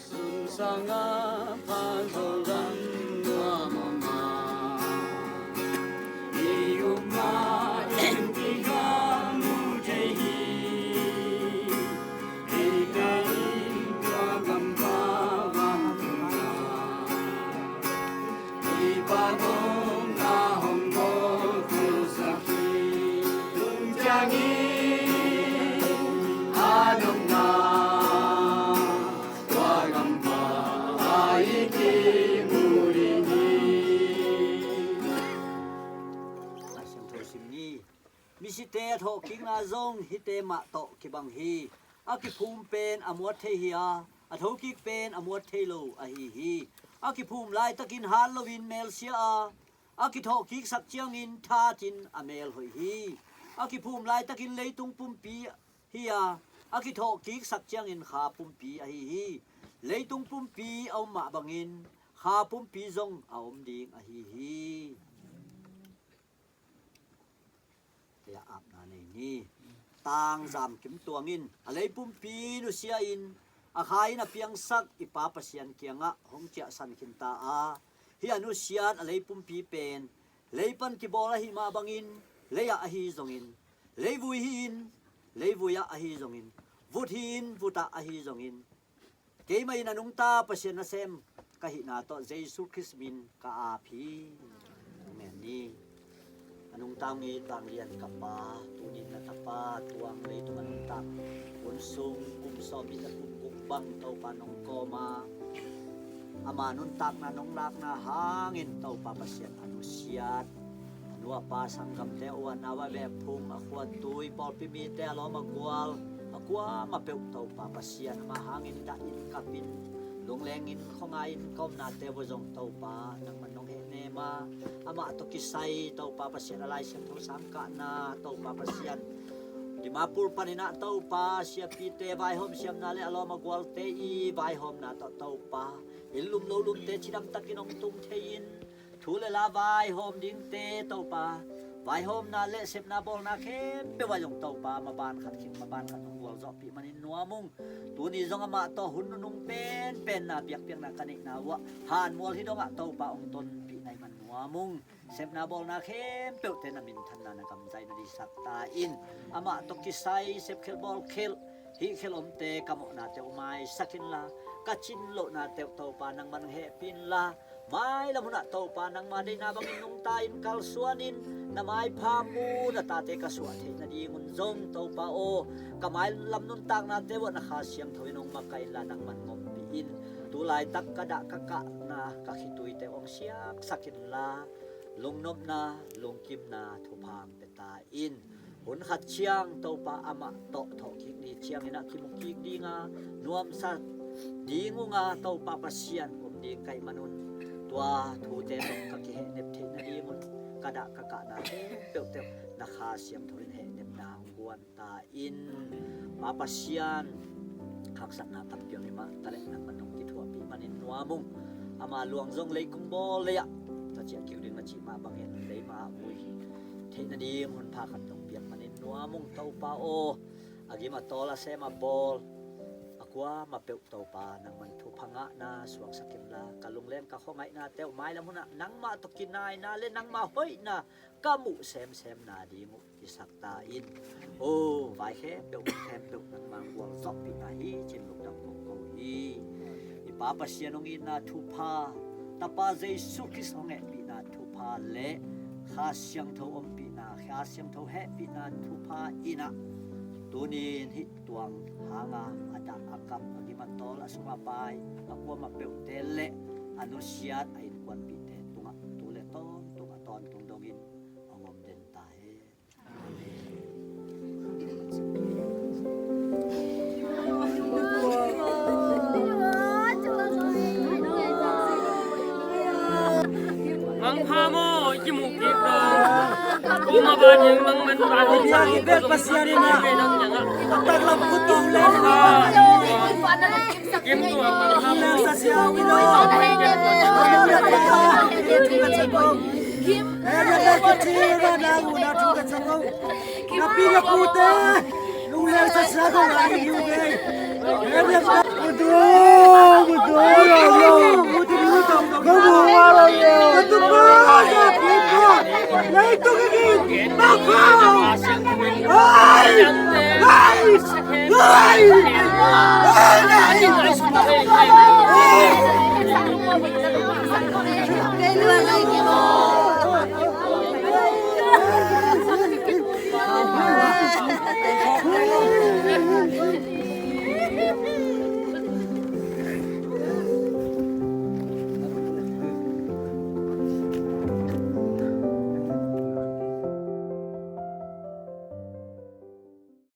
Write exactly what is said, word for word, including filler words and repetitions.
Sung sangah phanzo lam nuam om a, i upna in kikal mu thei hi. Ei ka in tua gampa vang tung a, i pa bawm na hong bawl khuasak hi. Tung ciangin a nopna tua gampa ah i kimu ding hi. Lai Siangtho sim ni. Misite a thawhkikna zong hihte mah tawh kibang hi. A kiphum pen a muat thei hi a, a thokik pen a muat thei lo ahi hi. A kiphum laitakin hat loin melsia a, a kithawhkiksak ciangin thatin a mel hoih hi. A kiphum laitakin leitung pumpi hi a, a kithawhkiksak ciangin kha pumpi ahi hi. Leitung pumpi a om mah bangin kha pumpi zong a om ding ahi hi. Kei a apna nei ni. Tangzam Kim Tuang in a lei pumpi nusia in a kha in a piangsak i Pa Pasian kiangah hong ciahsan khin ta a, hih a nusiat a lei pumpi pen lei pan kibawl ahi mah bangin, lei ah ahi zongin, leivui hi-in, leivui ah ahi zongin, vut hi-in, vut ah ahi zongin, keimah in a nungta Pasian nasem ka hihna tawh Jesu Khrist min ka ap hi. Amen ni. A nungta hong it vanglian ka Pa, tuni-in na tapa Tuang leitung a nuntak hun sung kum sawm nih le kum guk bang Topa nong kawm a, ama nuntakna nong lakna hangin Topa Pasian a nusiat, a nu a pa sanggamte, a u a nau a vekphung, a khua tui, pawlpi mite, a lawm a gual, a kuamah peuh Topa Pasian ama hangin dah in kap in, lungleng in khuangai in ka omnate uh zong Topa nangman nong hehnem a, amah tawh kisai Topa Pasian a Lai Siangtho sangkahna Topa Pasian Dimapur panin ah Topa siapite vaihawm siamna le a lawm a gualte i vaihawmna tawh Topa inn lum lo lumte cidam takin hong tung thei in, thu le la vaihawm dingte Topa, vaihawmna le sepna bawlna khempeuh ah zong Topa maban khat khit maban khat hong gualzawhpih manin nuam ung. Tuni zong amah tawh hun nunung penpenna biakpiakna ka neihna uh ah hanmual hi dongah Topa hong tonpih na hih man nuam ung. Sepna bawlna khempeuhte na minthanna na gamzai na dihsak ta in, amah tawh kisai sepkhelh bawlkhelh hihkhelh omte ka mawhnate uh maisak inla, ka cin lohnate uh Topa nangman hehpih inla, mailam hunah Topa nangma deihna bangin nungta in kalsuan in, na maipha mu na tate ka suah theih nadingun zong Topa aw, ka mailam nuntaknate uh ah na Kha Siangtho in hong makaih inla nangman ngompih in. Tu laitak ka dah ka kahna ka khituite uh hong siaksak inla, lungnopna, lungkimna, thupha hong pia ta in. Hun khat ciang Topa amah tawh thawhkik ni ciangin ah kimu kik ding a, nuamsa ding ung a, Topa Pasian om ding ka hih manun, tua thute tawh ka kihehnep theih nadingun ka dah ka kahna khempeuhte uh na Kha Siangtho in hehnepna hong guan ta in. Pa Pasian, haksatna tampi om hi mah taleh nangman nong kithuahpih manin nuam ung. Ama luang zong leikung bawl lei-ah ka ciah kiu ding na cih mah bangin lei mah ah vui theih nading hun pha khat nong piak manin nuam ung Topa aw. A gim a tawl a sem a bawl a kuamah peuh Topa nangman thupha ngahna suaksak inla, ka lungleng ka khuangaihnate uh mailam hunah nangmah tawh kinaina le nangmah hoihna ka muh semsem nading uh hisak ta in. O, vai khempeuh, mun khempeuh nangmah gualzawhpihna hi cin lungdam kong ko hi. I Pa Pasian hong itna thupha, Tapa Jesu Khrist hong hehpihna thupha le Kha Siangtho ompihna, Kha Siangtho hehpihna thupha in ah Tuni-in hih tuang hanga a dah, a kap, a gim, a tawl, a sum a pai, a kuamah peuhte le a nusiat a innkuanpihte tungah tu le tawntung a tawntung dongin hong om den ta hen. Mang pha maw, i kimuh kik lo. Kong a van hiang mang man van hiang. Pasian in a taklam kut tawh le. Kim tuang mang pha maw. Sa siau i lo. Area ka ci ra na u na thu ka cakong. Na pi na pute. Lung leng sa sia ko ngai hiu kei. Area ka. Mutu, mutu, lo, lo. Mutu, mutu, mutu. Mutu, mutu, mutu. Mutu, mutu, mutu. Mutu, mutu, mutu. Mutu, mutu, mutu. Ai! Ai! Ai! Ai!